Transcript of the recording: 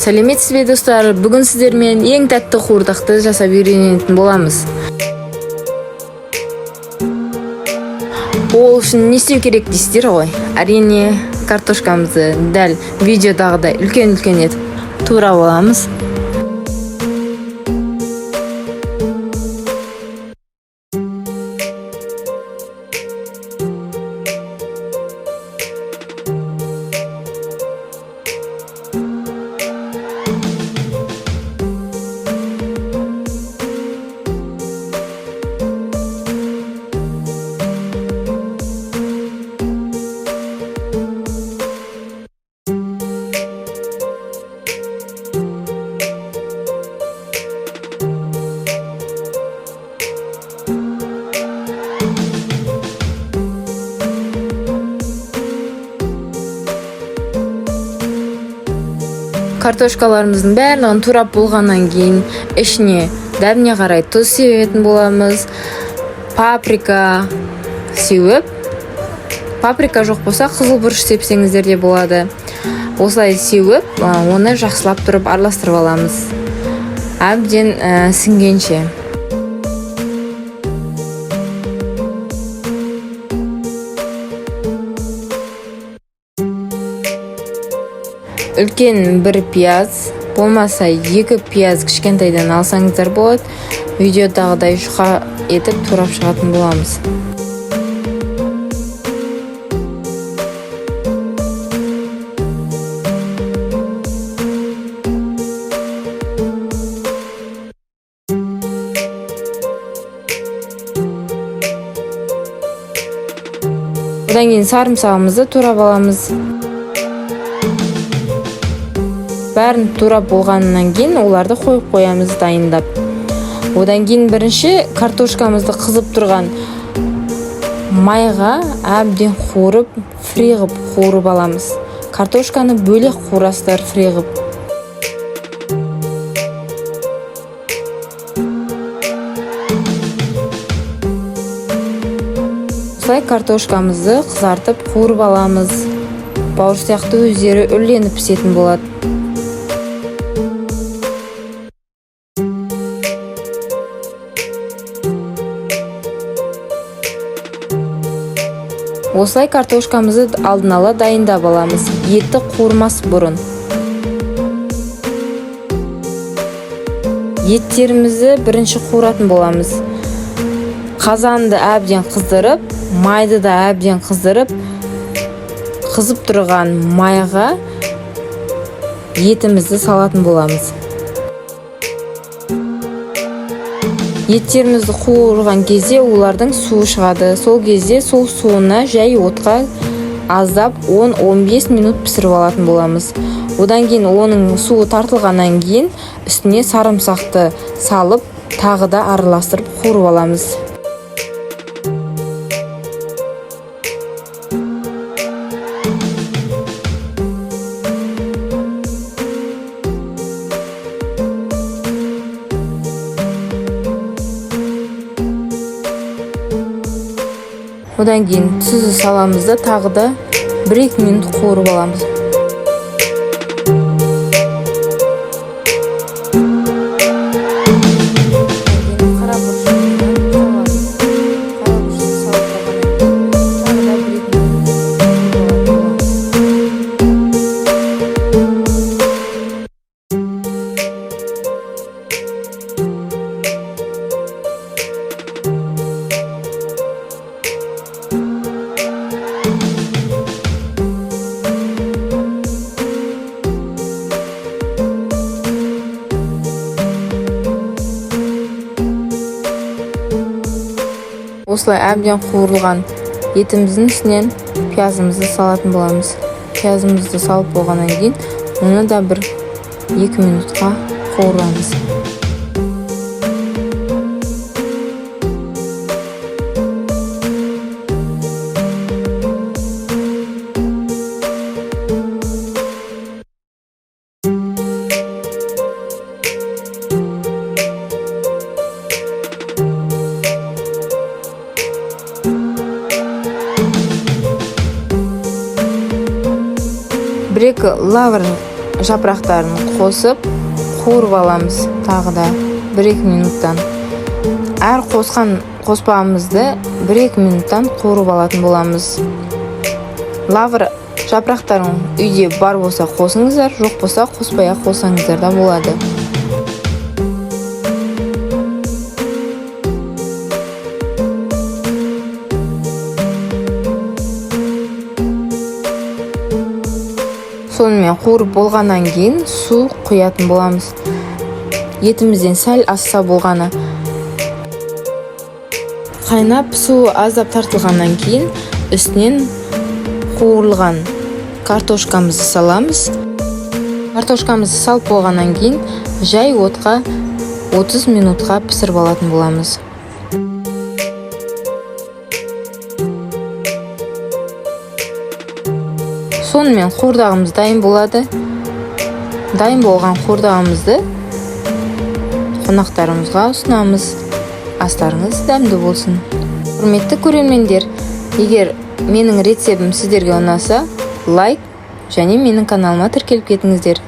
Сәлеметсіз бе, достар! Бүгін сіздермен ең тәтті қуырдақты жасап үйренетін боламыз. Ол үшін не істеу керек дейсіздер ғой? Әрине, картошкамызды дәл видеодағыдай үлкен үлкен етіп турап аламыз. Картошкаларымыздың барлығын турап болғаннан кейін ішіне дәміне қарай тұз себетін боламыз, паприка сеуіп, паприка жоқ болса, қызыл бұрыш сепсеңіздер де болады. Осылай сеуіп, оны жақсылап тұрып араластырып аламыз әбден сіңгенше. Үлкен бір пияз болмаса, екі пияз кішкентайдан алсаңыздар болады. Видеодағыдай жұқа етіп турап шығатын боламыз. Одан кейін сарымсағымызды турап аламыз. Бәрін турап болғаннан кейін оларды қойып қоямыз дайындап. Одан кейін бірінші картошкамызды қызып тұрған майға әбден қуырып, фри қылып қуырып аламыз. Картошканы бөлек қуырасыздар фри қылып. Осылай картошкамызды қызартып, қуырып аламыз. Бауыр сияқты өздері үрленіп пісетін болады. Осылай картошкамызды алдын ала дайындап аламыз етті қуырмас бұрын. Еттерімізді бірінші қуыратын боламыз. Қазанды әбден қыздырып, майды да әбден қыздырып, қызып тұрған майға етімізді салатын боламыз. Еттерімізді қуырған кезде олардың суы шығады. Сол кезде сол суына жай отқа аздап 10-15 минут пісіріп алатын боламыз. Одан кейін оның суы тартылғаннан кейін үстіне сарымсақты салып, тағы да араластырып, қуырып аламыз. Одан кейін тұзды саламыз да, тағы да 1-2 минут қуырып аламыз. Қара бұрышын саламыз. Қара бұрышты салып болғаннан кейін тағы да 1-2 минут қуырып алатын боламыз. Осылай әбден қуырылған етіміздің үстінен пиязымызды салатын боламыз. Пиязымызды салып болғаннан кейін оны да 1-2 минутқа қуырамыз. 1-2 лавр. Жапырақтарын қосып, қуырып аламыз тағы да 1-2 минуттан. Әр қосқан қоспамызды 1-2 минуттан қуырып алатын боламыз. Лавр жапырақтарын үйде бар болса қосыңыздар, жоқ болса қоспай ақ қойсаңыздар да болады. Сонымен қуырып болғаннан кейін су құятын боламыз. Етімізден сәл асса болғаны. Қайнап, суы аздап тартылғаннан кейін үстінен қуырылған картошкамызды саламыз. Картошкамызды салып болғаннан кейін жай отқа 30 минутқа пісіріп алатын боламыз. Сонымен қуырдағымыз дайын болады. Дайын болған қуырдағымызды қонақтарымызға ұсынамыз. Астарыңыз дәмді болсын. Құрметті көрермендер, егер менің рецептім сіздерге ұнаса, лайк және менің каналыма тіркеліп кетіңіздер.